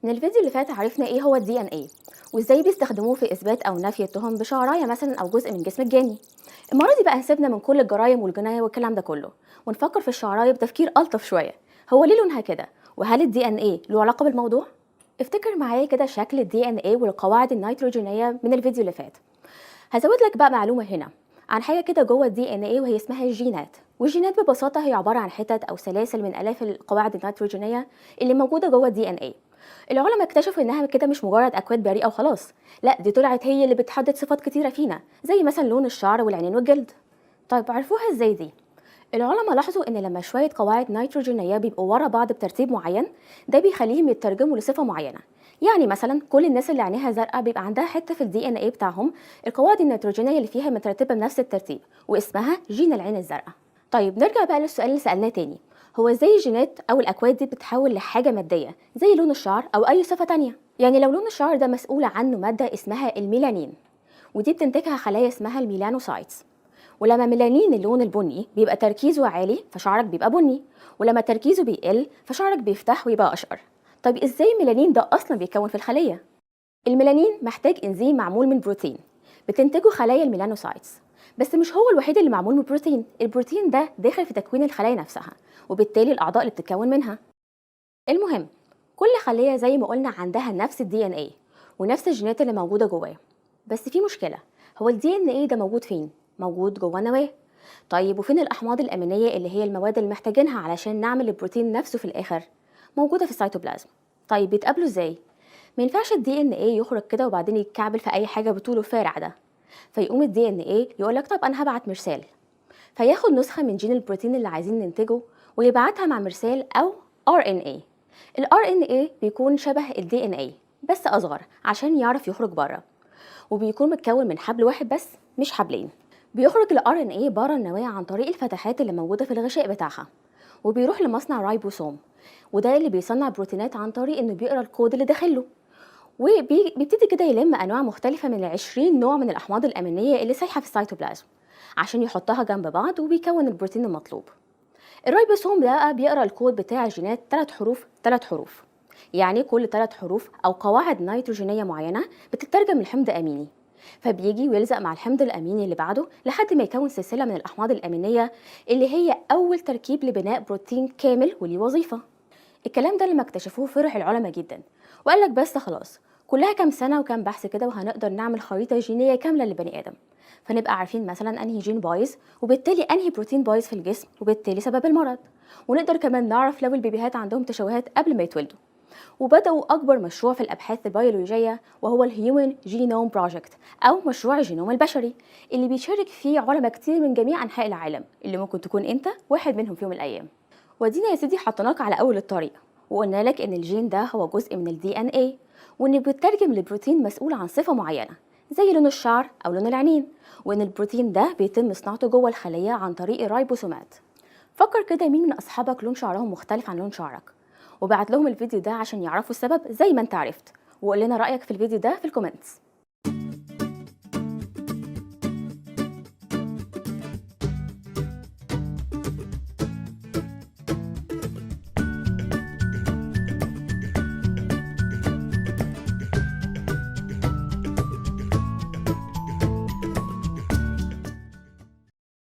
من الفيديو اللي فات عرفنا ايه هو ال DNA وازاي بيستخدموه في اثبات او نفي التهم بشعرايه مثلا او جزء من جسم الجاني. المرة دي بقى نسيبنا من كل الجرايم والجنايه والكلام ده كله ونفكر في الشعرايه بتفكير الطف شويه. هو ليه لونها كده؟ وهل ال DNA له علاقة بالموضوع؟ افتكر معايا كده شكل ال DNA والقواعد النيتروجينيه من الفيديو اللي فات. هزود لك بقى معلومة هنا عن حاجة كده جوه ال DNA وهي اسمها الجينات. والجينات ببساطة هي عبارة عن حتت او سلاسل من الاف القواعد النيتروجينيه اللي موجودة جوه ال DNA. العلماء اكتشفوا انها كده مش مجرد اكواد بريئة وخلاص، لا دي طلعت هي اللي بتحدد صفات كتيرة فينا زي مثلا لون الشعر والعينين والجلد. طيب عرفوها ازاي دي؟ العلماء لاحظوا ان لما شوية قواعد نيتروجينيه بيبقوا ورا بعض بترتيب معين ده بيخليهم يترجموا لصفة معينة. يعني مثلا كل الناس اللي عينيها زرقاء بيبقى عندها حتة في ال DNA بتاعهم القواعد النيتروجينيه اللي فيها مترتبة بنفس الترتيب واسمها جين العين الزرقاء. طيب نرجع بقى للسؤال اللي سالناه تاني، هو ازاي الجينات او الاكواد دي بتتحول لحاجة مادية زي لون الشعر او اي صفة تانية؟ يعني لو لون الشعر ده مسؤول عنه مادة اسمها الميلانين، ودي بتنتجها خلايا اسمها ال melanocytes. ولما ميلانين اللون البني بيبقى تركيزه عالي فشعرك بيبقى بني، ولما تركيزه بيقل فشعرك بيفتح ويبقى اشقر. طيب ازاي الميلانين ده اصلا بيتكون في الخلية؟ الميلانين محتاج انزيم معمول من بروتين بتنتجه خلايا ال melanocytes، بس مش هو الوحيد اللي معمول من بروتين. البروتين ده داخل في تكوين الخلايا نفسها وبالتالي الاعضاء اللي بتتكون منها. المهم كل خليه زي ما قلنا عندها نفس ال DNA ونفس الجينات اللي موجودة جواه، بس في مشكلة. هو ال DNA ده موجود فين؟ موجود جوه النواة. طيب وفين الاحماض الامينية اللي هي المواد اللي محتاجينها علشان نعمل البروتين نفسه في الاخر؟ موجودة في السيتوبلازم. طيب بيتقابلوا ازاي؟ ما ينفعش ال DNA يخرج كده وبعدين يتكعبل في اي حاجة بطوله فارع ده، فيقوم ال DNA يقول لك طب انا هبعت مرسال، فياخد نسخه من جين البروتين اللي عايزين ننتجه ويبعتها مع مرسال او RNA. ال RNA بيكون شبه ال DNA بس اصغر عشان يعرف يخرج بره، وبيكون متكون من حبل واحد بس مش حبلين. بيخرج ال RNA بره النواة عن طريق الفتحات اللي موجودة في الغشاء بتاعها، وبيروح لمصنع رايبوسوم، وده اللي بيصنع بروتينات عن طريق انه بيقرا الكود اللي داخله، وبيبتدي كده يلم انواع مختلفة من ال20 نوع من الاحماض الامينية اللي سايحه في السيتوبلازم عشان يحطها جنب بعض وبيكون البروتين المطلوب. الرايبوسوم ده بقى بيقرا الكود بتاع الجينات 3 حروف 3 حروف، يعني كل 3 حروف او قواعد نيتروجينيه معينة بتترجم لحمض اميني، فبيجي ويلزق مع الحمض الاميني اللي بعده لحد ما يكون سلسلة من الاحماض الامينية اللي هي اول تركيب لبناء بروتين كامل وليه وظيفة. الكلام ده لما اكتشفوه فرح العلماء جدا وقال لك بس خلاص، كلها كام سنة وكام بحث كده وهنقدر نعمل خريطة جينية كاملة لبني ادم، فنبقى عارفين مثلا انهي جين بايظ وبالتالي انهي بروتين بايظ في الجسم وبالتالي سبب المرض، ونقدر كمان نعرف لو البيبيهات عندهم تشوهات قبل ما يتولدوا. وبدأوا أكبر مشروع في الأبحاث البيولوجية وهو ال Human Genome Project أو مشروع الجينوم البشري، اللي بيشارك فيه علماء كتير من جميع أنحاء العالم، اللي ممكن تكون أنت واحد منهم في يوم من الأيام. ودينا يا سيدي حطيناك على أول الطريق وقلنا لك إن الجين ده هو جزء من ال DNA، وإنه بيترجم لبروتين مسؤول عن صفة معينة زي لون الشعر أو لون العينين، وإن البروتين ده بيتم صناعته جوه الخلية عن طريق الرايبوسومات. فكر كده مين من أصحابك لون شعرهم مختلف عن لون شعرك، وبعت لهم الفيديو ده عشان يعرفوا السبب زي ما انت عرفت، وقول لنا رأيك في الفيديو ده في ال comments.